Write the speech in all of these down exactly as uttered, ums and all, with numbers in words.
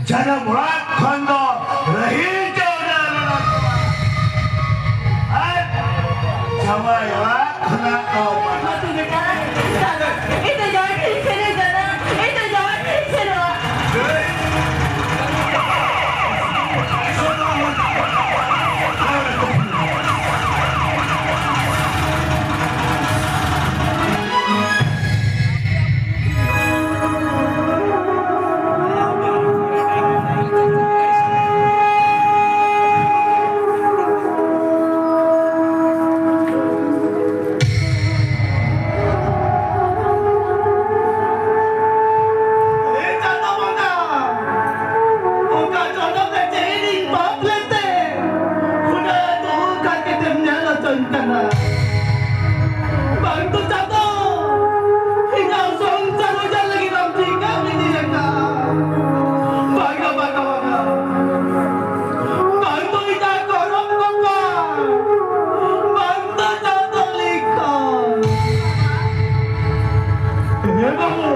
ᱡᱟᱱᱟᱢ ᱚᱲᱟᱜ ᱠᱷᱚᱱ ᱫᱚ ᱨᱟᱹᱦᱤ ᱪᱟᱣᱞᱮ ᱞᱮ ᱞᱟᱜᱟᱣᱟ᱾ ᱟᱨ ᱡᱟᱶᱟᱭ ᱚᱲᱟᱜ ᱠᱷᱚᱱᱟᱜ ᱫᱚ ᱢᱟᱹᱛᱩ ᱵᱮᱴᱟ, ᱤᱧ ᱫᱚ ᱡᱟᱶᱟᱭ ᱴᱷᱮᱱ ᱥᱮᱱᱚᱜ ᱠᱟᱱᱟ, ᱤᱧ ᱫᱚ ᱡᱟᱶᱟᱭ ᱴᱷᱮᱱ ᱥᱮᱱᱚᱜᱼᱟ᱾ ᱮ ᱪᱟᱸᱫᱚ ᱵᱚᱸᱜᱟ, ᱚᱠᱟ ᱡᱚᱱᱚᱢ ᱨᱮ ᱪᱮᱫ ᱤᱧ ᱯᱟᱯ ᱞᱮᱫ ᱛᱮ, ᱦᱩᱱᱟᱹᱝ ᱫᱩᱠ ᱦᱟᱨᱠᱮᱛᱮᱢ ᱧᱮᱞ ᱦᱚᱪᱚᱧ ᱠᱟᱱᱟ? ᱵᱟᱝ ᱫᱚ ᱪᱟᱸᱫᱚ, ᱤᱧᱟᱜ ᱥᱚᱝᱥᱟᱨ ᱩᱡᱟᱹᱲ ᱞᱟᱹᱜᱤᱫ ᱮᱢ ᱴᱷᱤᱠᱟᱹ ᱤᱫᱤ ᱟᱠᱟᱫ᱾ ᱵᱟᱝᱟ, ᱵᱟᱝᱟ, ᱵᱟᱝᱟ᱾ ᱵᱟᱝ ᱫᱚ ᱤᱧᱟᱜ ᱜᱚᱨᱚᱵ ᱠᱚᱯᱟ, ᱵᱟᱝ ᱫᱚ ᱪᱟᱸᱫᱚ ᱞᱮᱠᱷᱟ᱾ ᱦᱮᱸ ᱵᱟᱹᱵᱩ,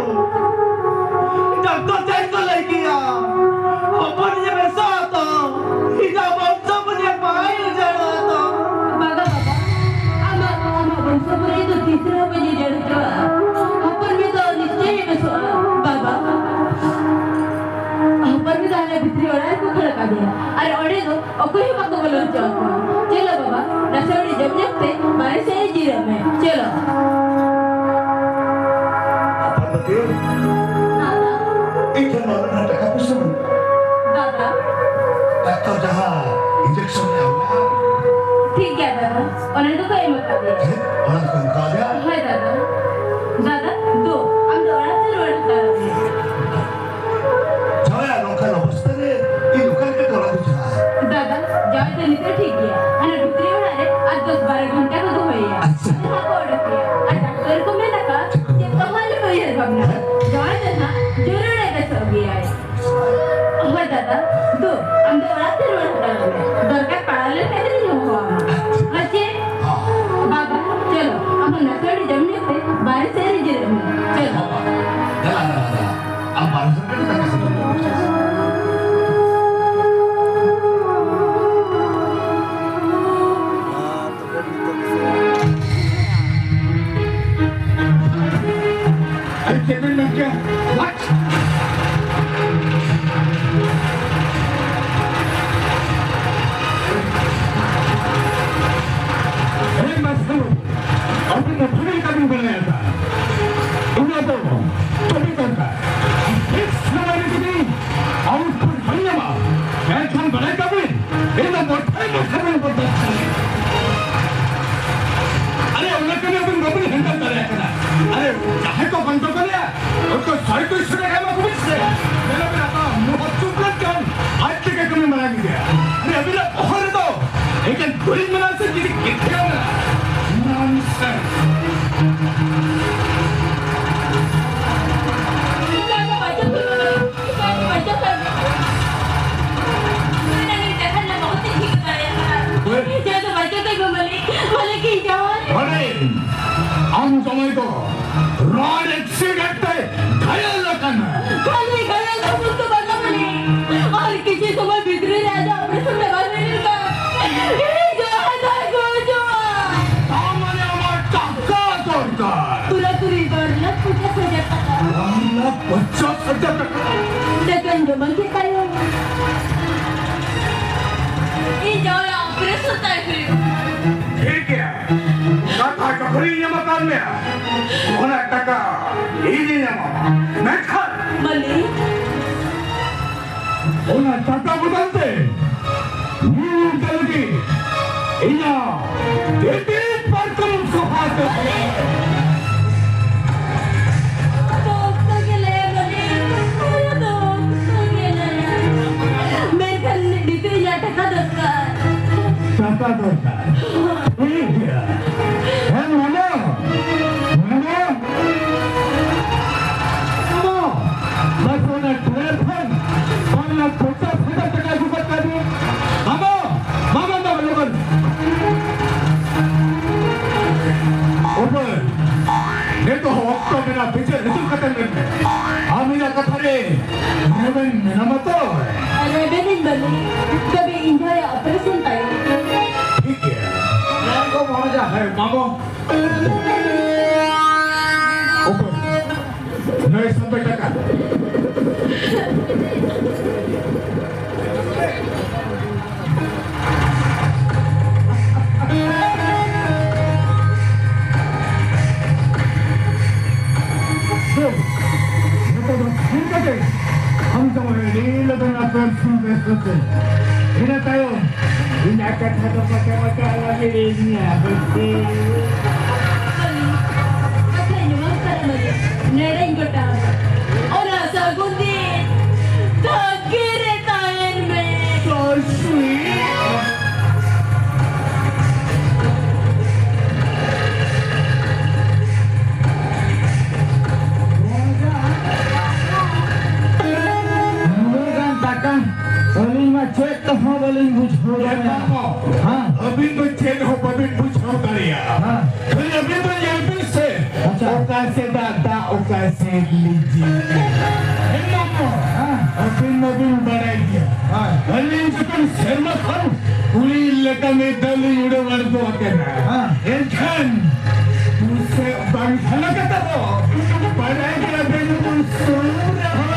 ᱰᱟᱠᱛᱚᱨ ᱪᱮᱫ ᱠᱚ ᱞᱟᱹᱭ ᱠᱮᱭᱟ? ᱦᱚᱯᱚᱱ ᱤᱧ ᱵᱮᱥᱚᱜᱼᱟ ᱛᱚ? ᱤᱧᱟᱜ ᱵᱚᱝᱥᱚ ᱯᱚᱨᱤᱵᱟᱨ ᱵᱟᱭ ᱩᱡᱟᱹᱲᱚᱜᱼᱟ ᱛᱚ? ᱵᱟᱵᱟ, ᱵᱟᱵᱟ, ᱟᱢᱟᱜ, ᱟᱢᱟᱜ ᱵᱚᱝᱥᱚ ᱯᱚᱨᱤᱵᱟᱨ ᱫᱚ ᱛᱤᱥ ᱨᱮᱦᱚᱸ ᱵᱟᱹᱧ ᱩᱡᱟᱹᱲ ᱦᱚᱪᱚᱣᱟᱜᱼᱟ᱾ ᱦᱚᱯᱚᱱ ᱢᱮ ᱫᱚ ᱱᱤᱥᱪᱚᱭ ᱵᱮᱥᱚᱜᱼᱟ, ᱵᱟᱵᱟ᱾ ᱦᱚᱯᱚᱱ ᱢᱮ ᱫᱚ ᱦᱟᱱᱮ ᱵᱷᱤᱛᱨᱤ ᱚᱲᱟᱜ ᱨᱮᱠᱚ ᱠᱷᱟᱹᱲ ᱟᱠᱟᱫᱮᱭᱟ᱾ ᱟᱨ ᱚᱸᱰᱮ ᱫᱚ ᱚᱠᱚᱭ ᱦᱚᱸ ᱵᱟᱠᱚ ᱵᱚᱞᱚ ᱦᱚᱪᱚ ᱟᱠᱚᱣᱟ᱾ ᱪᱚᱞᱚ ᱵᱟᱵᱟ, ᱱᱟᱥᱮ ᱩᱰᱤ ᱡᱚᱢ ᱧᱩ ᱠᱟᱛᱮ ᱵᱟᱨᱦᱮ ᱥᱮᱫ ᱨᱮ ᱡᱤᱨᱟᱹᱜ ᱢᱮ᱾ ᱪᱚᱞᱚ᱾ ᱟᱯᱟᱱ ᱟᱹᱯᱤᱱ᱾ ᱫᱟᱫᱟ᱾ ᱤᱧ ᱴᱷᱮᱱ ᱢᱟ ᱩᱱᱟᱹᱜ ᱴᱟᱠᱟ ᱯᱩᱭᱥᱟᱹ ᱵᱟᱹᱱᱩᱜ᱾ ᱫᱟᱫᱟ᱾ ᱰᱟᱠᱛᱚᱨ ᱡᱟᱦᱟᱸ injection ᱮ ᱮᱢ ᱞᱮᱫᱼᱟ᱾ ᱴᱷᱤᱠ ᱜᱮᱭᱟ ᱫᱟᱫᱟ, ᱚᱱᱟ ᱫᱚᱠᱚ ᱮᱢ ᱟᱠᱟᱫᱮᱭᱟ᱾ ᱦᱮᱸ? ᱚᱱᱟ ᱫᱚᱠᱚ ᱮᱢ ᱟᱠᱟᱫᱮᱭᱟ? ᱦᱳᱭ ᱫᱟᱫᱟ᱾ ᱫᱟᱫᱟ, ᱫᱩ, ᱟᱢ ᱫᱚ ᱚᱲᱟᱜ ᱛᱮ ᱨᱩᱣᱟᱹᱲ ᱦᱟᱛᱟᱲᱚᱜ ᱢᱮ᱾ ᱡᱟᱶᱟᱭᱟᱜ ᱱᱚᱝᱠᱟᱱ ᱚᱵᱚᱥᱛᱟ ᱨᱮ ᱤᱧ ᱚᱠᱟ ᱞᱮᱠᱟᱛᱮ ᱚᱲᱟᱜ ᱫᱚᱧ ᱪᱟᱞᱟᱜᱼᱟ? ᱫᱟᱫᱟ, ᱡᱟᱶᱟᱭ ᱫᱚ ᱱᱤᱛᱚᱜ ᱴᱷᱤᱠ ᱜᱮᱭᱟ᱾ ᱦᱟᱱᱟ ᱵᱷᱤᱛᱨᱤ ᱚᱲᱟᱜ ᱨᱮ ᱟᱨ ᱫᱚᱥ ᱵᱟᱨᱚ ᱜᱷᱚᱱᱴᱟ ᱠᱚ ᱫᱚᱦᱚᱭᱮᱭᱟ᱾ ᱟᱪᱪᱷᱟ᱾ ᱡᱟᱦᱟᱸ ᱠᱚ ᱚᱰᱚᱠᱮᱭᱟ᱾ ᱟᱨ ᱰᱟᱠᱛᱚᱨ ᱠᱚ ᱢᱮᱱ ᱟᱠᱟᱫ ᱪᱮᱫ ᱠᱚ? ᱡᱮ ᱛᱚᱦᱚᱸ ᱟᱞᱚᱯᱮ ᱩᱭᱦᱟᱹᱨ ᱵᱷᱟᱵᱽᱱᱟ᱾ ᱦᱮᱸ? ᱡᱟᱶᱟᱭ ᱫᱚ ᱱᱟᱦᱟᱜ ᱡᱚᱨᱩᱨ ᱮ ᱵᱮᱥᱚᱜ ᱜᱮᱭᱟᱭ᱾ ᱦᱳᱭ ᱫᱟᱫᱟ, ᱫᱩ, ᱟᱢ ᱫᱚ ᱚᱲᱟᱜ ᱛᱮ ᱨᱩᱣᱟᱹᱲ ᱦᱟᱛᱟᱲᱚᱜ ᱢᱮ᱾ ᱫᱚᱨᱠᱟᱨ ᱯᱟᱲᱟᱣ ᱞᱮᱱᱠᱷᱟᱱ ᱫᱚᱧ ᱦᱚᱦᱚᱣᱟᱢᱟ᱾ ᱟᱪᱪᱷᱟ᱾ ᱦᱳᱭ ᱪᱮ? ᱦᱚᱸ᱾ ᱵᱟᱵᱟ, ᱪᱚᱞᱚ, ᱟᱢ ᱦᱚᱸ ᱱᱟᱥᱮ ᱟᱹᱰᱤ ᱡᱚᱢ ᱧᱩ ᱛᱮ ᱵᱟᱨᱦᱮ ᱥᱮᱫ ᱨᱮ ᱡᱤᱨᱟᱹᱜ ᱢᱮ᱾ ᱪᱚᱞᱚ᱾ ᱵᱟᱵᱟ, ᱫᱮᱞᱟ, ᱫᱮᱞᱟ, ᱫᱮᱞᱟ᱾ ᱟᱢ ᱵᱟᱨᱦᱮ ᱥᱮᱫ ᱨᱮ ᱫᱟᱠᱟ ᱥᱟᱡᱟᱣ ᱢᱮ᱾ ᱴᱟᱠᱟᱧ ᱡᱚᱢᱟ ᱪᱮᱫ ᱛᱟᱭᱚᱢ? ᱤᱧ ᱡᱟᱶᱟᱭᱟᱜ operation ᱛᱟᱭ ᱦᱩᱭᱩᱜ᱾ ᱴᱷᱤᱠ ᱜᱮᱭᱟ, ᱠᱟᱛᱷᱟ ᱡᱚᱠᱷᱚᱱᱤᱧ ᱧᱟᱢ ᱟᱠᱟᱫ ᱢᱮᱭᱟ, ᱚᱱᱟ ᱴᱟᱠᱟ ᱤᱧᱤᱧ ᱮᱢᱟᱢᱟ᱾ ᱢᱮᱱᱠᱷᱟᱱ ᱢᱟᱹᱞᱤᱠ, ᱚᱱᱟ ᱴᱟᱠᱟ ᱵᱚᱫᱚᱞ ᱛᱮ ᱱᱤᱭᱟᱹ ᱛᱟᱹᱞᱩᱜᱤ ᱤᱧᱟᱹᱜ ᱛᱤᱛᱤ ᱯᱟᱨᱠᱚᱢ ᱥᱚᱯᱷᱟ ᱛᱮ᱾ ᱟᱫᱚ ᱚᱠᱛᱚ ᱜᱮ ᱞᱟᱹᱭᱟ ᱢᱟᱹᱞᱤᱠ, ᱟᱫᱚ ᱚᱠᱛᱚ ᱜᱮ ᱞᱟᱹᱭᱟ᱾ ᱢᱮᱱᱠᱷᱟᱱ ᱱᱤᱛᱚᱜ ᱤᱧᱟᱹᱜ ᱴᱟᱠᱟ ᱫᱚᱨᱠᱟᱨ᱾ ᱴᱟᱠᱟ ᱫᱚᱨᱠᱟᱨ? ᱴᱷᱤᱠ ᱜᱮᱭᱟ᱾ ᱦᱮᱸ, ᱢᱟᱢᱟ᱾ ᱢᱟᱢᱟ᱾ ᱢᱟᱢᱟ᱾ ᱵᱟᱥ ᱚᱱᱟ ᱴᱨᱮᱱ ᱠᱷᱚᱱ ᱵᱟᱨ ᱞᱟᱠᱷ ᱯᱚᱧᱪᱟᱥ ᱦᱟᱡᱟᱨ ᱴᱟᱠᱟ ᱟᱹᱜᱩ ᱜᱚᱫ ᱠᱟᱜ ᱢᱮ᱾ ᱢᱟᱢᱟ, ᱢᱟᱢᱟ, ᱢᱟᱢᱟ, ᱞᱚᱜᱚᱱ᱾ ᱩᱯᱟᱹᱭ, ᱱᱤᱛᱚᱜ ᱦᱚᱸ ᱚᱠᱛᱚ ᱢᱮᱱᱟᱜᱼᱟ, ᱵᱤᱪᱟᱹᱨ ᱦᱤᱡᱩᱜ ᱠᱟᱛᱮ ᱢᱮᱱ ᱢᱮ᱾ ᱟᱢ ᱤᱧᱟᱹᱜ ᱠᱟᱛᱷᱟ ᱨᱮ ᱨᱮᱵᱮᱱ ᱢᱮᱱᱟᱢᱟ ᱛᱚ? ᱨᱮᱵᱮᱱᱤᱧ ᱵᱟᱹᱱᱩᱧ, ᱛᱚᱵᱮ ᱤᱧ ᱵᱷᱟᱭᱟᱜ operation ᱛᱟᱭᱚᱢ᱾ ᱴᱷᱤᱠ ᱜᱮᱭᱟ᱾ ᱦᱮᱸ, ᱢᱟᱢᱚ᱾ ᱚᱠᱚᱭ? ᱱᱚᱭ ᱥᱟᱵ ᱴᱟᱠᱟ᱾ ᱱᱤᱛᱚᱜ ᱫᱚ ᱛᱷᱤᱨ ᱠᱟᱛᱮ ᱟᱢ ᱫᱚ ᱟᱹᱰᱤ ᱞᱚᱜᱚᱱ operation ᱵᱮᱥ ᱦᱚᱪᱚᱭ᱾ ᱤᱱᱟᱹ ᱛᱟᱭᱚᱢ ᱤᱧᱟᱹᱜ ᱠᱟᱛᱷᱟ ᱫᱚ ᱯᱟᱠᱟ ᱯᱟᱠᱟ ᱟᱞᱚᱢ ᱦᱤᱲᱤᱧᱟ, ᱵᱩᱡᱷᱟᱹᱣ? ᱠᱟᱛᱷᱟᱧ ᱮᱢᱟᱢ ᱠᱟᱱᱟ ᱢᱟᱹᱞᱤᱠ, ᱱᱮᱰᱮᱧ ᱜᱚᱴᱟ ᱟᱢᱟ᱾ ᱚᱱᱟ ᱥᱟᱹᱜᱩᱱ ᱫᱤᱱ ᱛᱟᱺᱜᱤ ᱨᱮ ᱛᱟᱦᱮᱱ ᱢᱮ᱾ So sweet. ᱱᱩᱱᱟᱹᱜ ᱜᱟᱱ ᱴᱟᱠᱟ ᱟᱹᱞᱤᱧ ᱢᱟ ᱪᱮᱫ ᱛᱮᱦᱚᱸ ᱵᱟᱹᱞᱤᱧ ᱵᱩᱡᱷᱟᱹᱣ ᱫᱟᱲᱮᱭᱟᱜᱼᱟ᱾ ᱦᱮᱸ᱾ ᱟᱹᱵᱤᱱ ᱫᱚ ᱪᱮᱫ ᱦᱚᱸ ᱵᱟᱹᱵᱤᱱ ᱵᱩᱡᱷᱟᱹᱣ ᱫᱟᱲᱮᱭᱟᱜᱼᱟ᱾ ᱦᱮᱸ᱾ ᱠᱷᱟᱹᱞᱤ ᱟᱹᱵᱤᱱ ᱫᱚ ᱧᱮᱞ ᱵᱤᱱ ᱥᱮ, ᱟᱪᱪᱷᱟ᱾ ᱚᱠᱟ ᱥᱮᱫ ᱫᱟᱜ, ᱫᱟᱜ ᱚᱠᱟ ᱥᱮᱫ ᱞᱤᱸᱡᱤ᱾ ᱦᱮᱸ᱾ ᱟᱹᱵᱤᱱ ᱢᱟᱵᱤᱱ ᱵᱟᱲᱟᱭ ᱜᱮᱭᱟ᱾ ᱦᱮᱸ᱾ ᱟᱹᱞᱤᱧ ᱡᱚᱠᱷᱚᱱ ᱥᱮᱨᱢᱟ ᱠᱷᱚᱱ ᱠᱩᱲᱤ ᱞᱮᱠᱟ ᱢᱤᱫ ᱫᱷᱟᱣ ᱞᱤᱧ ᱩᱰᱟᱹᱣ ᱟᱬᱜᱚ ᱟᱠᱟᱱᱟ᱾ ᱦᱮᱸ᱾ ᱮᱱᱠᱷᱟᱱ ᱵᱩᱥᱟᱹᱜ ᱵᱟᱝ ᱥᱟᱱᱟ ᱠᱟᱛᱮ ᱫᱚ ᱵᱟᱲᱟᱭ ᱜᱮᱭᱟ ᱵᱤᱱ ᱵᱩᱥᱩᱵ ᱨᱮᱦᱚᱸ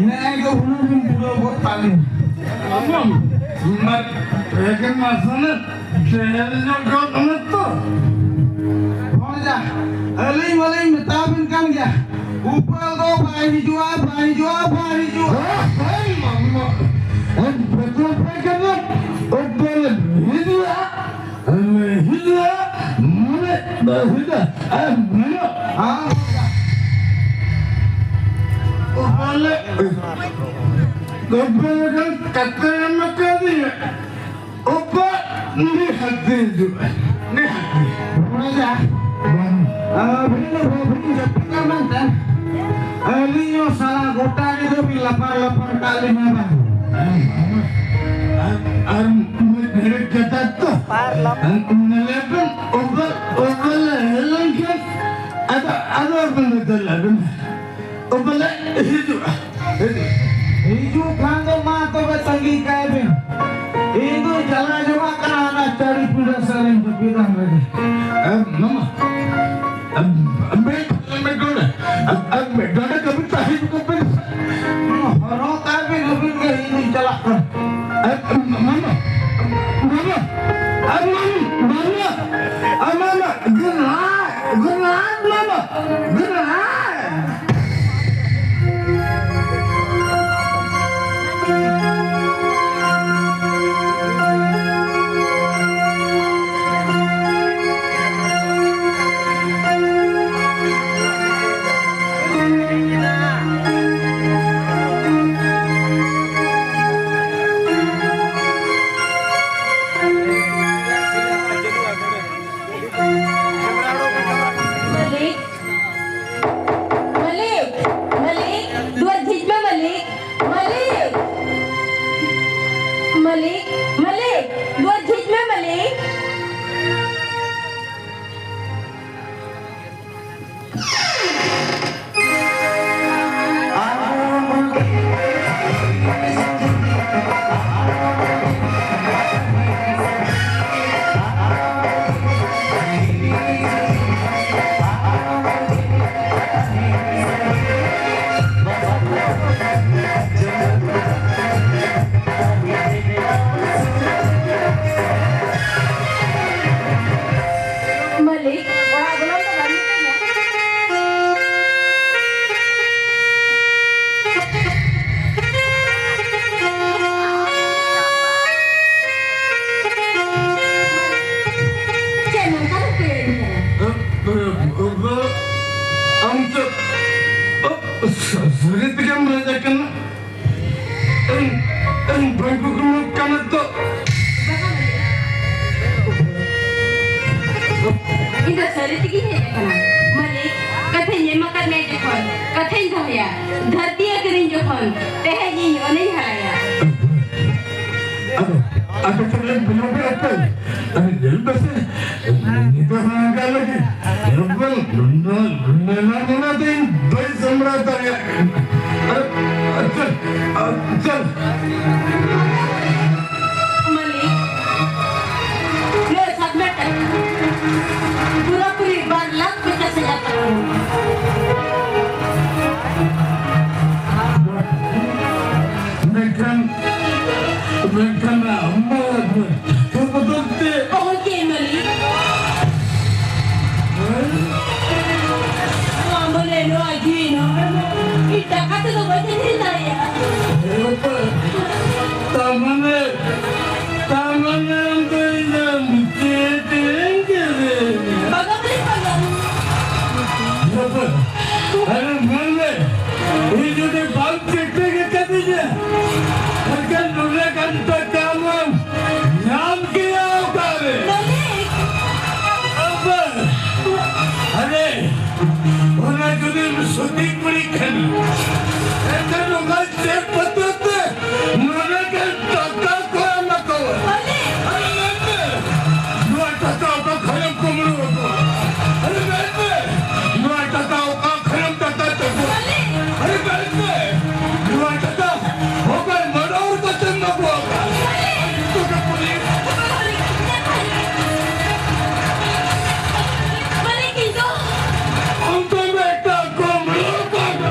ᱱᱮᱜᱼᱮ ᱜᱮ ᱦᱩᱲᱩ ᱵᱤᱱ ᱯᱩᱨᱟᱹᱣ ᱜᱚᱫ ᱠᱟᱜ ᱞᱤᱧ᱾ ᱢᱟ, ᱮᱠᱮᱱ ᱢᱟᱥᱟᱞᱮ ᱰᱷᱮᱨ ᱧᱚᱜ ᱜᱚᱫ ᱠᱟᱱᱟ ᱛᱚ᱾ ᱵᱷᱚᱸᱡᱟ, ᱟᱹᱞᱤᱧ ᱢᱟᱞᱤᱧ ᱢᱮᱛᱟ ᱵᱤᱱ ᱠᱟᱱ ᱜᱮᱭᱟ, ᱩᱯᱟᱹᱞ ᱫᱚ ᱵᱟᱭ ᱦᱤᱡᱩᱜᱼᱟ, ᱵᱟᱭ ᱦᱤᱡᱩᱜᱼᱟ, ᱵᱟᱭ ᱦᱤᱡᱩᱜᱼᱟ᱾ ᱦᱳᱭ, ᱢᱟᱢᱟ, ᱮᱱ ᱯᱮᱴᱨᱳᱞ ᱯᱮ ᱠᱟᱱᱟ, ᱩᱯᱟᱹᱞ ᱦᱤᱡᱩᱜᱼᱟ᱾ ᱦᱤᱡᱩᱜᱼᱟ, ᱢᱟᱱᱮ, ᱦᱤᱡᱩᱜᱼᱟ, ᱟᱨ ᱢᱮᱱᱟᱜ, ᱟᱨ ᱵᱚᱞᱮ, ᱜᱚᱵᱚᱞ ᱠᱟᱛᱮ ᱮᱢ ᱠᱟᱫᱤᱧᱟ᱾ ᱚᱠᱟ ᱱᱤᱦᱟᱹᱛ ᱜᱮ ᱦᱤᱡᱩᱜᱼᱟ, ᱱᱤᱦᱟᱹᱛ ᱜᱮ᱾ ᱵᱚᱱᱟ ᱡᱟ, ᱵᱟᱝ᱾ ᱟᱹᱵᱤᱱ ᱫᱚ ᱵᱟᱹᱵᱤᱱ ᱡᱟᱹᱯᱤᱫᱟ ᱢᱮᱱᱛᱮ, ᱟᱹᱞᱤᱧ ᱦᱚᱸ ᱥᱟᱞᱟ ᱜᱚᱴᱟ ᱧᱤᱫᱟᱹ ᱵᱤᱱ ᱞᱟᱯᱟᱨ ᱞᱟᱯᱟᱨ ᱠᱟᱜ ᱞᱤᱧᱟ ᱵᱟᱝ? ᱟᱨ, ᱟᱨ ᱢᱤᱫ ᱜᱷᱟᱹᱲᱤᱡ ᱠᱟᱛᱷᱟ ᱛᱚ᱾ ᱯᱟᱨᱞᱟᱢ᱾ ᱧᱮᱞᱮ ᱵᱮᱱ, ᱚᱵᱟ, ᱚᱵᱟ ᱞᱮ ᱦᱮᱡ ᱞᱮᱱᱠᱷᱟᱱ, ᱟᱫᱚ, ᱟᱫᱚ ᱟᱵᱮᱱ ᱫᱚ ᱫᱮᱞᱟ ᱵᱮᱱ᱾ ᱚᱵᱟ ᱞᱮ ᱦᱤᱡᱩᱜᱼᱟ, ᱦᱤᱡᱩᱜᱼᱟ᱾ ᱦᱤᱡᱩᱜ ᱠᱷᱟᱱ ᱫᱚ ᱢᱟ ᱛᱚᱵᱮ ᱛᱟᱺᱜᱤ ᱠᱟᱭ ᱵᱮᱱ᱾ ᱤᱧ ᱫᱚ ᱪᱟᱞᱟᱣ ᱡᱚᱝᱟᱜ ᱠᱟᱱᱟ ᱦᱟᱱᱟ ᱪᱟᱹᱲᱤ ᱯᱤᱸᱰᱟᱹ ᱥᱮᱫ ᱨᱤᱧ ᱡᱟᱹᱯᱤᱫ ᱟᱢ ᱨᱮᱜᱮ᱾ ᱮ, ᱢᱟᱢᱟ, ᱮ, ᱢᱮ-, ᱢᱮ-, ᱢᱮ-, ᱰᱚᱰᱮ, ᱮ, ᱮ, ᱢᱮ-, ᱰᱚᱰᱮ ᱠᱟᱹᱢᱤ ᱛᱟᱦᱮᱸ ᱠᱚ ᱯᱮ᱾ ᱦᱚᱨᱦᱚ ᱠᱟᱭ ᱵᱮᱱ ᱟᱹᱵᱤᱱ ᱜᱮ, ᱤᱧ ᱫᱩᱧ ᱪᱟᱞᱟᱜ ᱠᱟᱱᱟ᱾ ᱟᱨ ᱢᱟᱢᱟ, ᱢᱟᱢᱟ, ᱟᱨ ᱢᱟᱢᱟ, ᱢᱟᱢᱟ, ᱟᱨ ᱢᱟᱢᱟ, good night, good night, ᱢᱟᱢᱟ, good night. ᱥᱟᱹᱨᱤ ᱛᱮᱜᱮᱢ ᱨᱟᱡᱟ ᱠᱟᱱᱟ? ᱤᱧ, ᱤᱧ ᱵᱟᱹᱧ ᱠᱩᱠᱢᱩ ᱠᱟᱱᱟ ᱛᱚ᱾ ᱤᱧ ᱫᱚ ᱥᱟᱹᱨᱤ ᱛᱮᱜᱮᱧ ᱦᱮᱡ ᱟᱠᱟᱱᱟ᱾ ᱢᱟᱹᱞᱤᱠ, ᱠᱟᱛᱷᱟᱧ ᱮᱢ ᱟᱠᱟᱫ ᱢᱮᱭᱟ ᱡᱚᱠᱷᱚᱱ, ᱠᱟᱛᱷᱟᱧ ᱫᱚᱦᱚᱭᱟ᱾ ᱫᱷᱟᱹᱨᱛᱤ ᱟᱹᱠᱷᱨᱤᱧ ᱡᱚᱠᱷᱚᱱ, ᱛᱮᱦᱮᱧ ᱤᱧ ᱚᱱᱮᱧ ᱦᱟᱨᱟᱭᱟ᱾ ᱟᱫᱚ, ᱟᱫᱚ ᱛᱟᱦᱞᱮ ᱵᱤᱞᱚᱢ ᱨᱮ ᱚᱠᱚᱭ? ᱟᱨ ᱧᱮᱞ ᱢᱮᱥᱮ, ᱱᱤᱛᱚᱜ ᱦᱚᱸ ᱚᱱᱠᱟ ᱞᱟᱹᱜᱤᱫ᱾ ᱮᱵᱚᱝ ᱱᱚᱣᱟ, ᱱᱚᱣᱟ, ᱱᱚᱣᱟ ᱫᱚ ᱤᱧ ᱵᱟᱹᱧ ᱥᱟᱢᱵᱲᱟᱣ ᱫᱟᱲᱮᱭᱟᱜ ᱠᱟᱱᱟ᱾ ᱟᱨ, ᱟᱨ ᱪᱮᱫ, ᱟᱨ ᱪᱮᱫ? ᱢᱟᱹᱞᱤᱠ, ᱱᱚᱣᱟ ᱥᱟᱵ ᱢᱮ ᱴᱟᱠᱟ᱾ ᱯᱩᱨᱟᱹᱯᱩᱨᱤ ᱵᱟᱨ ᱞᱟᱠᱷ ᱯᱚᱧᱪᱟᱥ ᱦᱟᱡᱟᱨ ᱴᱟᱠᱟ᱾ ᱢᱮᱱᱠᱷᱟᱱ, ᱢᱮᱱᱠᱷᱟᱱ ᱟᱢ ᱫᱚ ᱴᱟᱠᱟ ᱵᱚᱫᱚᱞ ᱛᱮ ᱚᱦᱚᱧ ᱮᱢᱟᱞᱤ᱾ ᱦᱮᱸ? ᱱᱚᱣᱟ ᱵᱚᱞᱮ ᱱᱚᱣᱟ ᱡᱤᱣᱤ ᱱᱚᱣᱟ ᱦᱚᱲᱢᱚ ᱤᱧ ᱴᱟᱠᱟ ᱛᱮᱫᱚ ᱵᱟᱹᱧ ᱟᱹᱠᱷᱨᱤᱧ ᱫᱟᱲᱮᱭᱟᱜᱼᱟ᱾ ᱛᱟᱨ ᱢᱟᱱᱮ, ᱛᱟᱨ ᱢᱟᱱᱮ ᱟᱢ ᱫᱚ ᱤᱧ ᱫᱚ ᱪᱮᱫ ᱮᱢ ᱠᱤᱨᱤᱧᱟ? ᱵᱟᱝᱟ ᱵᱚᱞᱮ ᱵᱟᱝᱟ᱾ ᱟᱨᱮ ᱢᱮᱱ ᱢᱮ, ᱤᱧ ᱡᱩᱫᱤ ᱵᱟᱢ ᱪᱮᱴᱮᱡ ᱟᱠᱟᱫᱤᱧᱟ, ᱮᱱᱠᱷᱟᱱ ᱱᱚᱰᱮ ᱜᱷᱟᱱᱴᱟ ᱠᱟᱢ ᱧᱟᱢ ᱠᱮᱭᱟ ᱚᱠᱟᱨᱮ? ᱢᱟᱹᱞᱤᱠ! ᱟᱵᱟ! ᱟᱨᱮ, ᱚᱱᱟ ᱡᱩᱫᱤᱢ ᱥᱚᱛᱤ ᱠᱩᱲᱤ ᱠᱷᱟᱱ, ᱮᱱᱠᱷᱟᱱ ᱚᱱᱟ ᱪᱮᱫ ᱯᱚᱛᱚᱵ ᱛᱮ ᱱᱚᱰᱮ ᱜᱮ ᱴᱟᱠᱟ ᱠᱚ ᱮᱢᱟ ᱠᱚᱣᱟ? ᱢᱟᱹᱞᱤᱠ! ᱟᱨᱮ ᱢᱮᱱ ᱢᱮ, ᱱᱚᱣᱟ ᱴᱟᱠᱟ ᱚᱠᱟ ᱠᱷᱚᱱᱮᱢ ᱠᱩᱢᱵᱽᱲᱩ ᱟᱠᱟᱫᱟ? ᱟᱨᱮ ᱢᱮᱱ ᱢᱮ, ᱱᱚᱣᱟ ᱴᱟᱠᱟ ᱚᱠᱟ ᱠᱷᱚᱱᱮᱢ ᱴᱟᱠᱟ ᱛᱟᱠᱚᱣᱟ? ᱢᱟᱹᱞᱤᱠ! ᱟᱨᱮ ᱢᱮᱱ ᱢᱮ, ᱱᱚᱣᱟ ᱴᱟᱠᱟ ᱚᱠᱚᱭ ᱢᱟᱰᱚᱨ ᱠᱟᱛᱮᱢ ᱟᱹᱜᱩ ᱟᱠᱟᱫᱟ? ᱢᱟᱹᱞᱤᱠ! ᱟᱨ ᱱᱤᱛᱚᱜ ᱜᱮ ᱯᱩᱞᱤᱥ᱾ ᱢᱟᱹᱞᱤᱠ, ᱤᱧ ᱫᱚ ᱟᱢ ᱫᱚ ᱢᱤᱫᱴᱟᱝ ᱠᱩᱢᱵᱽᱲᱩ ᱠᱟᱱᱟ᱾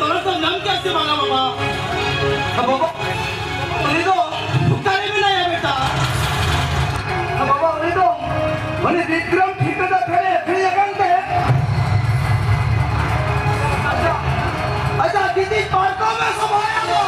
ᱛᱚᱨᱟ ᱛᱚ ᱧᱟᱢ ᱠᱮᱫ ᱥᱮ ᱵᱟᱝᱟ ᱵᱟᱵᱟ? ᱦᱮᱸ ᱵᱟᱵᱟ, ᱩᱱᱤ ᱫᱚ ᱚᱠᱟᱨᱮ ᱢᱮᱱᱟᱭᱟ ᱵᱮᱴᱟ? ᱦᱮᱸ ᱵᱟᱵᱟ, ᱩᱱᱤ ᱫᱚ ᱩᱱᱤ ᱵᱤᱠᱨᱚᱢ ᱴᱷᱤᱠᱟᱹᱫᱟᱨ ᱴᱷᱮᱱᱮ ᱟᱹᱠᱷᱨᱤᱧ ᱟᱠᱟᱱ ᱛᱮ ᱟᱡᱟᱜ, ᱟᱡᱟᱜ ᱜᱤᱛᱤᱡ ᱯᱟᱨᱠᱚᱢ ᱮ ᱥᱚᱵᱷᱟᱭᱟ ᱫᱚ᱾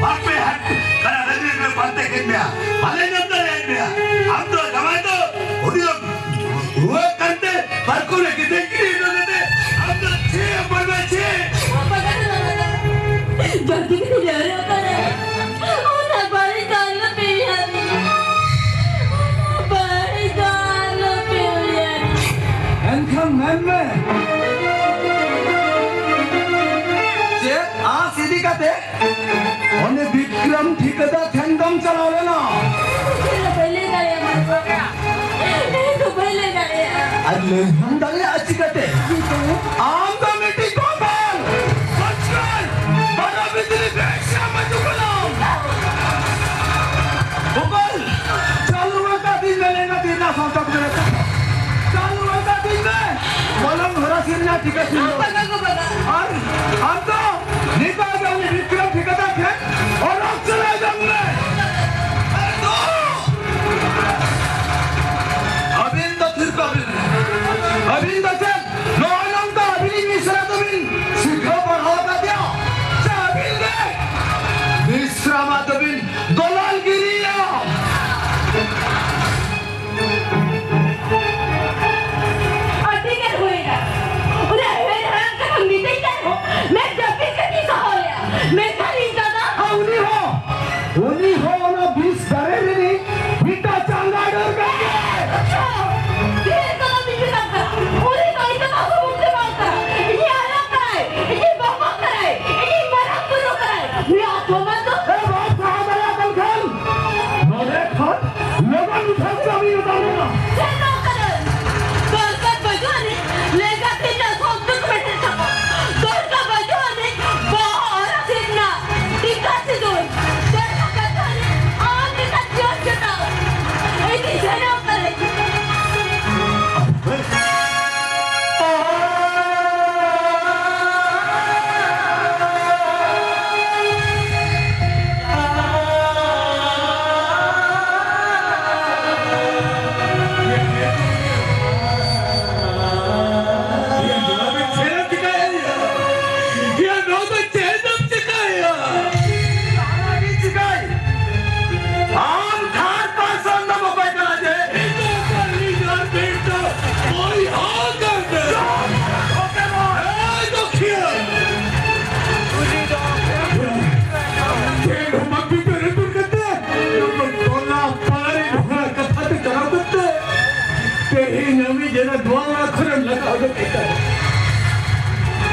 ᱵᱟᱯᱮ ᱦᱟᱴ ᱠᱟᱱᱟ, ᱨᱟᱹᱜᱤ ᱨᱟᱹᱜᱤ ᱯᱟᱱᱛᱮ ᱠᱮᱫ ᱢᱮᱭᱟ, ᱵᱟᱞᱮ ᱧᱟᱢ ᱫᱟᱲᱮᱭᱟᱜ ᱢᱮᱭᱟ᱾ ᱟᱢ ᱫᱚ ᱡᱟᱶᱟᱭ ᱫᱚ ᱩᱱᱤ ᱫᱚ ᱨᱩᱣᱟᱹᱜ ᱠᱟᱱᱛᱮ ᱯᱟᱨᱠᱚᱢ ᱨᱮ ᱜᱤᱛᱤᱡ ᱜᱤᱰᱤ ᱦᱚᱴᱚ ᱠᱟᱛᱮ ᱟᱢ ᱫᱚ ᱪᱮᱫ ᱮᱢ ᱵᱟᱲᱟᱭᱟ, ᱪᱮᱫ? ᱵᱟᱹᱜᱤ ᱠᱟᱛᱮ ᱡᱟᱣᱨᱟ ᱠᱟᱱᱟ᱾ ᱚᱱᱟ ᱵᱟᱹᱲᱤᱡ ᱫᱚ ᱟᱞᱚᱯᱮ ᱩᱭᱦᱟᱹᱨ᱾ ᱚᱱᱟ ᱵᱟᱹᱲᱤᱡ ᱫᱚ ᱟᱞᱚᱯᱮ ᱩᱭᱦᱟᱹᱨ᱾ ᱮᱱᱠᱷᱟᱱ ᱢᱮᱱ ᱢᱮ, ᱪᱮᱫ ᱟᱸᱥ ᱤᱫᱤ ᱠᱟᱛᱮ ᱚᱱᱮ ᱵᱤᱠᱨᱚᱢ ᱴᱷᱤᱠᱟᱹᱫᱟᱨ ᱴᱷᱮᱱ ᱫᱚᱢ ᱪᱟᱞᱟᱣ ᱞᱮᱱᱟ? ᱤᱧ ᱫᱚ ᱵᱟᱹᱧ ᱞᱟᱹᱭ ᱫᱟᱲᱮᱭᱟᱜᱼᱟ ᱢᱟ᱾ ᱤᱧ ᱫᱚ ᱵᱟᱹᱧ ᱞᱟᱹᱭ ᱫᱟᱲᱮᱭᱟᱜᱼᱟ᱾ ᱟᱨ ᱞᱟᱹᱭ ᱦᱚᱸᱢ ᱫᱟᱲᱮᱭᱟᱜᱼᱟ ᱪᱤᱠᱟᱹᱛᱮ? ᱪᱤᱠᱟᱹ? ᱟᱢ ᱫᱚ ᱢᱤᱫᱴᱤᱡ ᱵᱚᱵᱚᱞ! ᱵᱚᱪᱠᱚᱞ! ᱵᱟᱨᱚ ᱵᱤᱡᱽᱞᱤ ᱵᱮᱜᱽ ᱥᱮ ᱢᱟᱡᱩ ᱠᱚᱞᱚᱢ! ᱵᱚᱵᱚᱞ! ᱪᱟᱞᱩ ᱜᱷᱚᱱᱴᱟ ᱫᱤᱱ ᱢᱮ ᱞᱮᱱᱟ ᱛᱤᱨᱱᱟ ᱥᱟᱶᱛᱟ ᱠᱚ ᱪᱟᱞᱩ ᱜᱷᱚᱱᱴᱟ ᱫᱤᱱ ᱢᱮ! ᱵᱚᱞᱚᱝ ᱦᱚᱨᱟ ᱥᱤᱨᱱᱟ ᱴᱷᱤᱠᱟᱹ ᱥᱤᱨᱱᱟ᱾ ᱟᱨ ᱟᱢ ᱫᱚ ᱱᱤᱛᱚᱜ ᱜᱮ ᱩᱱᱤ ᱵᱤᱠᱨᱚᱢ ᱴᱷᱤᱠᱟᱹᱫᱟᱨ ᱴᱷᱮᱱ ᱚᱰᱚᱠ ᱪᱟᱞᱟᱣ ᱡᱚᱝ ᱢᱮ᱾ ᱟᱨ ᱫᱚ ᱟᱹᱵᱤᱱ ᱫᱚ ᱛᱷᱤᱨ ᱠᱚᱜ ᱵᱤᱱ᱾ ᱟᱹᱵᱤᱱ ᱫᱚ ᱪᱮᱫ ᱱᱚᱜᱼᱚᱭ ᱱᱚᱝᱠᱟ ᱟᱹᱵᱤᱱᱤᱡ ᱢᱤᱥᱨᱟ ᱫᱚᱵᱤᱱ ᱥᱤᱠᱷᱟᱹᱣ ᱯᱟᱲᱦᱟᱣ ᱟᱠᱟᱫᱮᱭᱟ? ᱥᱮ ᱟᱹᱵᱤᱱ ᱜᱮ ᱵᱤᱥᱨᱟᱢ ᱫᱚᱵᱤᱱ ᱫᱚᱞᱟᱞ ᱜᱤᱨᱤᱭᱟ? ᱟᱹᱰᱤ ᱜᱟᱱ ᱦᱩᱭᱱᱟ᱾ ᱩᱱᱟᱹᱜ ᱦᱩᱭᱱᱟ᱾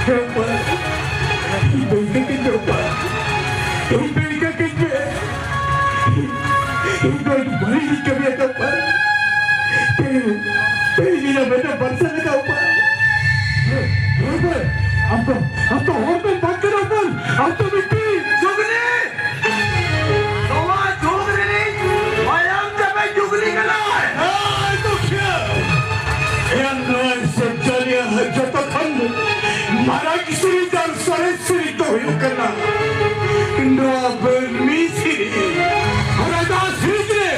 ᱦᱮᱸ ᱵᱟᱵᱟ, ᱤᱧ ᱫᱚ ᱤᱱᱠᱟᱹ ᱜᱮᱧ ᱫᱚᱨᱠᱟᱨ᱾ ᱤᱧ ᱫᱚ ᱤᱱᱠᱟᱹ ᱜᱮᱧ ᱢᱮ᱾ ᱤᱧ ᱫᱚ ᱟᱹᱰᱤ ᱵᱟᱹᱲᱤᱡ ᱤᱧ ᱠᱟᱹᱢᱤ ᱟᱠᱟᱫ ᱵᱟᱵᱟ᱾ ᱛᱮᱦᱮᱧ, ᱛᱮᱦᱮᱧ ᱤᱧᱟᱹᱜ ᱢᱮᱫ ᱨᱮ ᱵᱟᱨᱥᱟ ᱞᱮᱠᱟ ᱵᱟᱵᱟ᱾ ᱦᱮᱸ ᱵᱟᱵᱟ, ᱟᱢ ᱫᱚ, ᱟᱢ ᱫᱚ ᱦᱚᱲ ᱫᱚᱢ ᱵᱟᱝ ᱠᱟᱱᱟ ᱵᱟᱵᱟ᱾ ᱟᱢ ᱫᱚ ᱢᱤᱫᱴᱤᱡ ᱡᱩᱜᱽᱱᱤ! ᱱᱚᱣᱟ ᱡᱩᱜᱽ ᱨᱤᱱᱤᱡ ᱢᱟᱭᱟᱢ ᱪᱟᱵᱮ ᱡᱩᱜᱽᱱᱤ ᱠᱟᱱᱟᱭ᱾ ᱦᱮᱸ, ᱫᱩᱠᱷᱤᱭᱟᱹ! ᱮᱱ ᱱᱚᱣᱟ ᱥᱤᱨᱡᱚᱱᱤᱭᱟᱹ ᱡᱚᱛᱚ ᱠᱷᱚᱱ ᱢᱟᱨᱟᱝ ᱥᱤᱨᱤᱡᱽ ᱟᱨ ᱥᱚᱨᱮᱥ ᱥᱤᱨᱤᱡᱽ ᱫᱚ ᱦᱩᱭᱩᱜ ᱠᱟᱱᱟ ᱱᱚᱣᱟ ᱢᱟᱹᱱᱢᱤ ᱥᱤᱨᱤᱡᱽ᱾ ᱟᱨ ᱟᱡᱟᱜ ᱥᱤᱨᱤᱡᱽ ᱨᱮ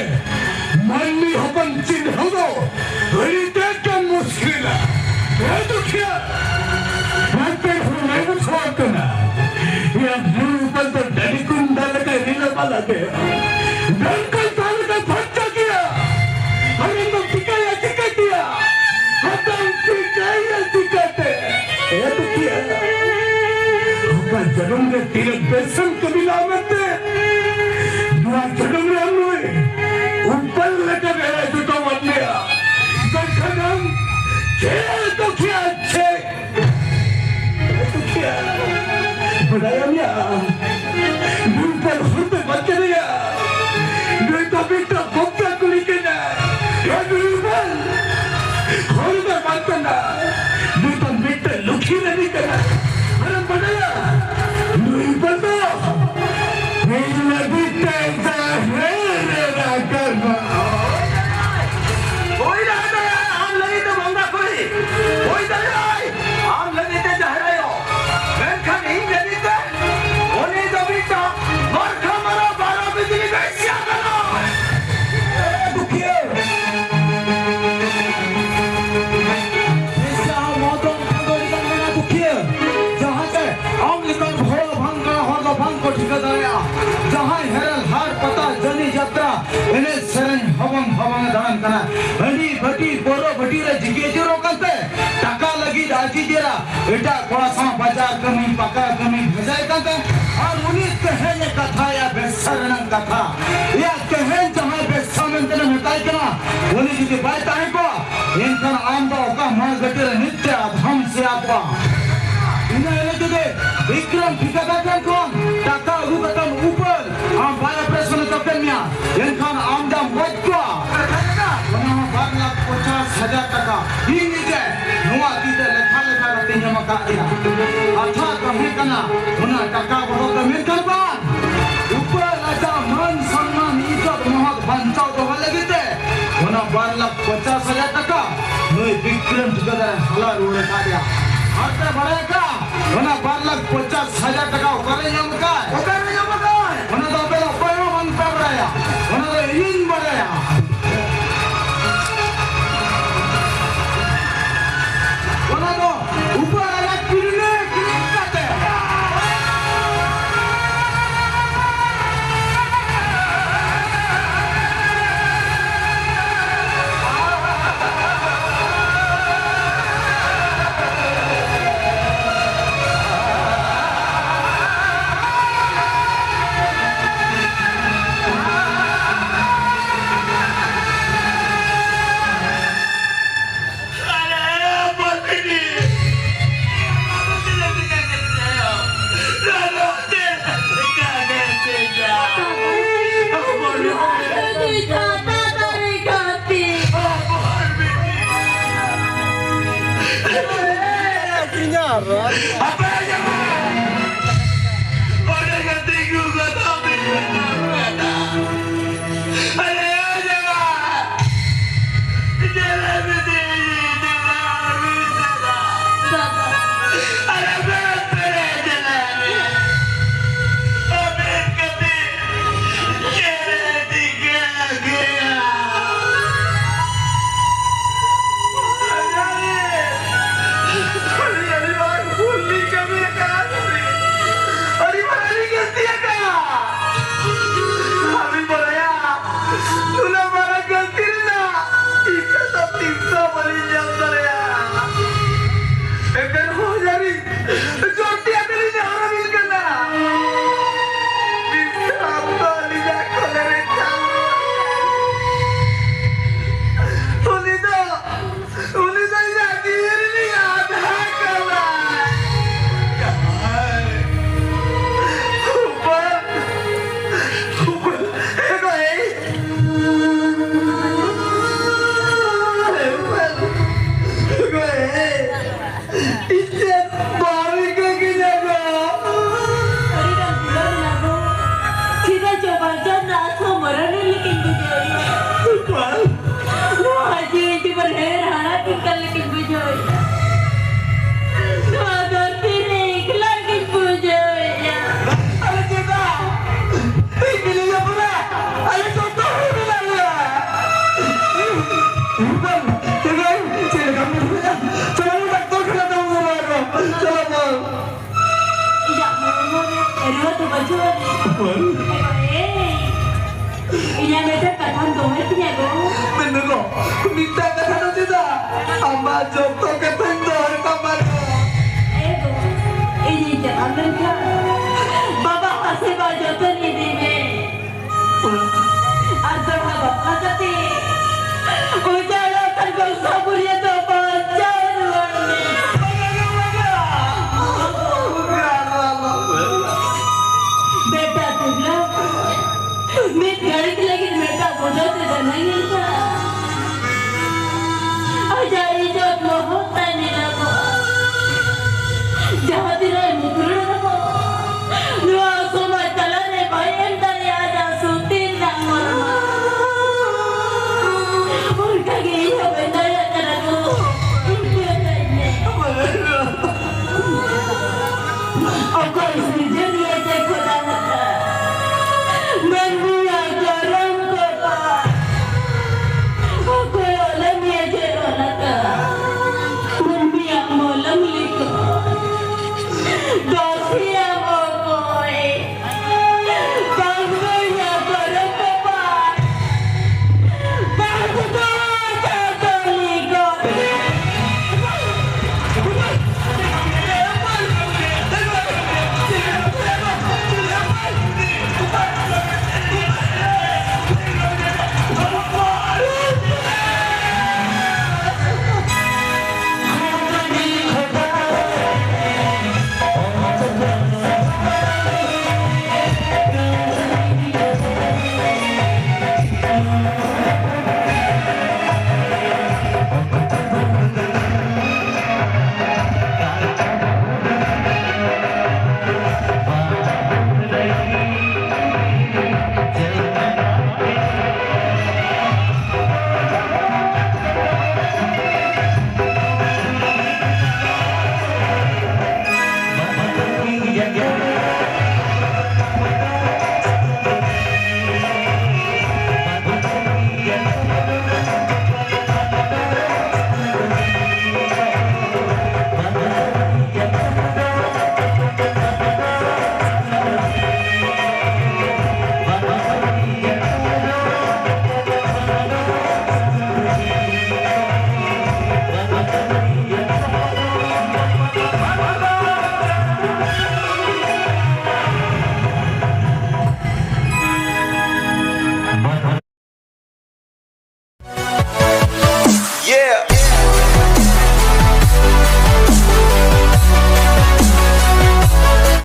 ᱢᱟᱹᱱᱢᱤ ᱦᱚᱯᱚᱱ ᱪᱤᱱᱦᱟᱹᱣ ᱫᱚ ᱟᱹᱰᱤ ᱛᱮᱫ ᱜᱮ ᱢᱩᱥᱠᱤᱞᱟ᱾ ᱦᱮᱸ ᱫᱩᱠᱷᱤᱭᱟᱹ, ᱱᱚᱛᱮ ᱦᱚᱸ ᱞᱟᱹᱭ ᱵᱩᱡᱷᱟᱹᱣ ᱠᱟᱱᱟ᱾ ᱭᱟ ᱵᱩᱨᱩ ᱩᱯᱟᱞ ᱫᱚ ᱰᱟᱹᱰᱤ ᱠᱩᱸᱰᱟ ᱞᱮᱠᱟ ᱨᱤᱞᱟᱹᱢᱟᱞᱟ ᱜᱮ᱾ ᱢᱮᱱᱠᱷᱟᱱ ᱛᱟᱦᱞᱮ ᱫᱚ ᱯᱷᱟᱨᱪᱟ ᱜᱮᱭᱟ᱾ ᱟᱨ ᱤᱧ ᱫᱚ ᱪᱤᱠᱟᱹᱭᱟ, ᱪᱤᱠᱟᱹ ᱠᱮᱭᱟ? ᱟᱫᱚᱢ ᱪᱤᱠᱟᱹᱭᱟ, ᱪᱤᱠᱟᱹᱛᱮ? ᱮ ᱫᱩᱠᱷᱤᱭᱟᱹ, ᱚᱠᱟ ᱡᱚᱱᱚᱢ ᱨᱮ ᱛᱤᱱᱟᱹᱜ ᱵᱮᱥᱮᱢ ᱠᱟᱹᱢᱤ ᱞᱟᱜᱼᱟ ᱢᱮᱱᱛᱮ, ᱱᱚᱣᱟ ᱡᱚᱱᱚᱢ ᱨᱮ ᱟᱢ ᱱᱩᱭ ᱩᱯᱟᱞ ᱞᱮᱠᱟ ᱵᱮᱲᱟᱭ ᱡᱚᱴᱟᱣᱟᱫ ᱢᱮᱭᱟ᱾ ᱢᱮᱱᱠᱷᱟᱱ ᱟᱢ ᱪᱮᱫ ᱫᱩᱠᱷᱤᱭᱟᱹ, ᱪᱮᱫ ᱫᱩᱠᱷᱤᱭᱟᱹ? ᱵᱟᱰᱟᱭᱟᱢ ᱭᱟ, ᱱᱩᱭ ᱩᱯᱟᱞ ᱦᱚᱲ ᱫᱚ ᱵᱟᱝ ᱠᱟᱱᱟᱭᱟ᱾ ᱱᱩᱭ ᱫᱚ ᱢᱤᱫᱴᱟᱝ ᱵᱚᱠᱟ ᱠᱩᱲᱤ ᱠᱟᱱᱟᱭ᱾ ᱮ ᱱᱩᱭ ᱩᱯᱟᱞ ᱦᱚᱲ ᱫᱚ ᱵᱟᱝ ᱠᱟᱱᱟ᱾ ᱱᱩᱭ ᱫᱚ ᱢᱤᱫᱴᱟᱝ ᱞᱩᱠᱷᱤ ᱨᱟᱱᱤ ᱠᱟᱱᱟᱭ᱾ ᱟᱨᱮᱢ ᱵᱟᱰᱟᱭᱟ, ᱱᱩᱭ ᱩᱯᱟᱞ ᱫᱚ ᱤᱧ ᱞᱟᱹᱜᱤᱫ ᱛᱮ ᱡᱟᱦᱮᱨ ᱨᱮ ᱨᱟᱠᱟᱵᱟ᱾ ᱦᱩᱭ ᱫᱟᱲᱮᱭᱟᱜᱼᱟ, ᱟᱢ ᱞᱟᱹᱜᱤᱫ ᱛᱮ ᱵᱚᱸᱜᱟ ᱠᱩᱲᱤ᱾ ᱦᱩᱭ ᱫᱟᱲᱮᱭᱟᱜᱼᱟᱭ, ᱟᱢ ᱞᱟᱹᱜᱤᱫ ᱛᱮ ᱡᱟᱦᱮᱨ ᱟᱭᱳ᱾ ᱢᱮᱱᱠᱷᱟᱱ ᱤᱧ ᱞᱟᱹᱜᱤᱫ ᱛᱮ ᱩᱱᱤ ᱫᱚ ᱢᱤᱫᱴᱟᱝ ᱢᱟᱨᱠᱷᱟ ᱢᱟᱨᱟ ᱵᱟᱨᱚ ᱵᱤᱡᱽᱞᱤ ᱵᱮᱥᱤᱭᱟ ᱠᱟᱱᱟ᱾ ᱫᱩᱠᱷᱤᱭᱟᱹ᱾ ᱵᱮᱥᱤᱭᱟ ᱦᱚᱸ ᱢᱚᱫᱚᱱ ᱠᱷᱟᱸᱰᱚ ᱞᱮᱠᱟᱱ ᱠᱟᱱᱟ ᱫᱩᱠᱷᱤᱭᱟᱹ᱾ ᱡᱟᱦᱟᱸ ᱛᱮ ᱟᱢ ᱞᱮᱠᱟᱱ ᱦᱚᱲ ᱵᱟᱝ ᱠᱟᱱᱟ, ᱦᱚᱲ ᱫᱚ ᱵᱟᱝ ᱠᱚ ᱴᱷᱤᱠᱟᱹ ᱫᱟᱲᱮᱭᱟᱜᱼᱟ᱾ ᱡᱟᱦᱟᱸᱭ ᱦᱮᱨᱮᱞ ᱦᱟᱴ ᱯᱟᱛᱟ ᱡᱟᱹᱱᱤ ᱡᱟᱛᱨᱟ ᱮᱱᱮᱡ ᱥᱮᱨᱮᱧ ᱦᱚᱵᱚᱝ ᱦᱚᱵᱚᱝ ᱮ ᱫᱟᱬᱟᱱ ᱠᱟᱱᱟ᱾ ᱦᱟᱺᱰᱤ ᱵᱷᱟᱹᱴᱤ ᱯᱟᱹᱣᱨᱟᱹ ᱵᱷᱟᱹᱴᱤ ᱨᱮ ᱡᱤᱜᱮ ᱡᱮᱨᱚᱜ ᱠᱟᱱᱛᱮ ᱴᱟᱠᱟ ᱞᱟᱹᱜᱤᱫ ᱟᱡ ᱱᱤᱡᱮᱨᱟᱜ ᱮᱴᱟᱜ ᱠᱚᱲᱟ ᱥᱟᱶ ᱵᱟᱡᱟᱨ ᱠᱟᱹᱢᱤ, ᱯᱟᱠᱟ ᱠᱟᱹᱢᱤ ᱵᱷᱮᱡᱟᱭ ᱠᱟᱱ ᱛᱟᱦᱮᱸ᱾ ᱟᱨ ᱩᱱᱤ ᱛᱮᱦᱮᱧ ᱮ ᱠᱟᱛᱷᱟᱭᱟ ᱵᱮᱵᱽᱥᱟ ᱨᱮᱱᱟᱜ ᱠᱟᱛᱷᱟ᱾ ᱮᱭᱟ, ᱛᱮᱦᱮᱧ ᱡᱟᱦᱟᱸᱭ ᱵᱮᱵᱽᱥᱟ ᱢᱮᱱᱛᱮ ᱞᱮ ᱢᱮᱛᱟᱭ ᱠᱟᱱᱟ, ᱩᱱᱤ ᱡᱩᱫᱤ ᱵᱟᱭ ᱛᱟᱦᱮᱸ ᱠᱚᱜᱼᱟ, ᱮᱱᱠᱷᱟᱱ ᱟᱢ ᱫᱚ ᱚᱠᱟ ᱢᱟᱲ ᱜᱷᱟᱹᱴᱤ ᱨᱮ ᱱᱤᱛ ᱛᱮ ᱟᱫᱷᱟᱢ ᱥᱮᱭᱟ ᱠᱚᱜᱼᱟ᱾ ᱤᱱᱟᱹ ᱦᱤᱞᱳᱜ ᱡᱩᱫᱤ ᱵᱤᱠᱨᱚᱢ ᱴᱷᱤᱠᱟᱹᱫᱟᱨ ᱴᱷᱮᱱ ᱠᱷᱚᱱ ᱴᱟᱠᱟ ᱟᱹᱜᱩ ᱠᱟᱛᱮᱢ ᱩᱯᱟᱹᱞ, ᱟᱢ ᱵᱟᱭ ᱚᱯᱟᱨᱮᱥᱚᱱ ᱮ ᱛᱚᱯᱮᱫ ᱢᱮᱭᱟ, ᱮᱱᱠᱷᱟᱱ ᱟᱢ ᱫᱚᱢ ᱜᱚᱡ ᱠᱚᱣᱟ᱾ ᱚᱱᱟ ᱦᱚᱸ ᱵᱟᱨ ᱞᱟᱠᱷ ᱯᱚᱧᱪᱟᱥ ᱦᱟᱡᱟᱨ ᱴᱟᱠᱟ ᱤᱧ ᱱᱤᱡᱮ ᱱᱚᱣᱟ ᱛᱤ ᱛᱮ ᱞᱮᱠᱷᱟ ᱞᱮᱠᱷᱟ ᱠᱟᱛᱮᱧ ᱮᱢ ᱟᱠᱟᱫ ᱮᱭᱟ᱾ ᱠᱟᱛᱷᱟ ᱛᱟᱦᱮᱸ ᱠᱟᱱᱟ, ᱚᱱᱟ ᱴᱟᱠᱟ ᱵᱚᱫᱚᱞ ᱛᱮ, ᱢᱮᱱᱠᱷᱟᱱ ᱵᱟᱝ, ᱩᱯᱟᱹᱞ ᱟᱡᱟᱜ ᱢᱟᱹᱱ ᱥᱚᱱᱢᱟᱱ ᱤᱡᱽᱡᱚᱛ ᱢᱚᱦᱚᱛ ᱵᱟᱧᱪᱟᱣ ᱫᱚᱦᱚ ᱞᱟᱹᱜᱤᱫ ᱛᱮ ᱚᱱᱟ ᱵᱟᱨ ᱞᱟᱠᱷ ᱯᱚᱧᱪᱟᱥ ᱦᱟᱡᱟᱨ ᱴᱟᱠᱟ ᱱᱩᱭ ᱵᱤᱠᱨᱚᱢ ᱴᱷᱤᱠᱟᱹᱫᱟᱨ ᱮ ᱦᱟᱞᱟ ᱨᱩᱣᱟᱹᱲ ᱟᱠᱟᱫ ᱮᱭᱟ᱾ ᱟᱨ ᱯᱮ ᱵᱟᱲᱟᱭ ᱠᱟᱜ, ᱚᱱᱟ ᱵᱟᱨ ᱞᱟᱠᱷ ᱯᱚᱧᱪᱟᱥ ᱦᱟᱡᱟᱨ ᱴᱟᱠᱟ ᱚᱠᱟᱨᱮ ᱧᱟᱢ ᱠᱟᱭ? ᱚᱠᱟᱨᱮ ᱧᱟᱢ ᱠᱟᱭ? ᱚᱱᱟ ᱫᱚ ᱟᱯᱮ ᱫᱚ ᱚᱠᱚᱭ ᱦᱚᱸ ᱵᱟᱝ ᱯᱮ ᱵᱟᱲᱟᱭᱟ, ᱚᱱᱟ ᱫᱚ ᱤᱧᱤᱧ ᱵᱟᱲᱟᱭᱟ᱾ ᱚᱱᱟ ᱫᱚ ᱩᱯᱟᱹᱞ ᱟᱡᱟᱜ ᱠᱤᱰᱱᱤ ᱠᱤᱨᱤᱧ ᱠᱟᱛᱮ᱾ ᱤᱧ ᱪᱮᱫ ᱵᱟᱹᱲᱤᱡ ᱠᱟᱹᱠᱤᱧᱟ ᱜᱚ? ᱟᱹᱰᱤ ᱜᱟᱱ ᱫᱩᱞᱟᱹᱲ ᱢᱮᱱᱟᱜ ᱫᱚ᱾ ᱪᱮᱫᱟᱜ ᱪᱚ ᱵᱟᱧᱪᱟᱣ ᱨᱮᱱᱟᱜ ᱟᱥᱟ ᱢᱚᱨᱚᱱ ᱞᱮᱠᱟᱧ ᱵᱩᱡᱷᱟᱹᱣᱮᱫᱼᱟ᱾ ᱱᱚᱣᱟ ᱡᱤᱣᱤ ᱡᱮᱢᱚᱱ ᱦᱟᱹᱨ ᱦᱟᱲᱟᱢ ᱤᱧ ᱠᱟᱱ ᱞᱮᱠᱟᱧ ᱵᱩᱡᱷᱟᱹᱣᱮᱫᱼᱟ᱾ ᱱᱚᱣᱟ ᱫᱷᱟᱹᱨᱛᱤ ᱨᱮ ᱮᱠᱞᱟ ᱜᱤᱧ ᱵᱩᱡᱷᱟᱹᱣᱮᱫᱼᱟ᱾ ᱟᱨᱮ ᱪᱮᱫᱟᱜ? ᱤᱧ ᱢᱤᱱᱟᱹᱧᱟ ᱯᱚᱨᱟ᱾ ᱟᱞᱮ ᱡᱚᱛᱚ ᱦᱚᱲ ᱢᱮᱱᱟᱜ ᱞᱮᱭᱟ᱾ ᱪᱮᱫ ᱞᱮᱠᱟᱢ ᱵᱩᱡᱷᱟᱹᱣᱮᱫᱼᱟ? ᱪᱚᱞᱚ ᱰᱟᱠᱛᱚᱨ ᱠᱷᱟᱱᱟ ᱛᱮᱵᱚᱱ ᱪᱟᱞᱟᱜᱼᱟ᱾ ᱪᱚᱞᱚ ᱵᱚᱱ᱾ ᱤᱧᱟᱹᱜ ᱦᱚᱲᱢᱚ ᱨᱮ ᱨᱩᱣᱟᱹ ᱫᱚ ᱵᱟᱹᱪᱩᱜ ᱟᱹᱱᱤᱡ᱾ ᱦᱳᱭ᱾ ᱮᱭ, ᱤᱧᱟᱹᱜ ᱢᱤᱫᱴᱮᱱ ᱠᱟᱛᱷᱟᱢ ᱫᱚᱦᱚᱭ ᱛᱤᱧᱟᱹ ᱜᱚ? ᱢᱮᱱ ᱢᱮ ᱜᱚ, ᱢᱤᱫᱴᱟᱝ ᱠᱟᱛᱷᱟ ᱫᱚ ᱪᱮᱫᱟᱜ? ᱟᱢᱟᱜ ᱡᱚᱛᱚ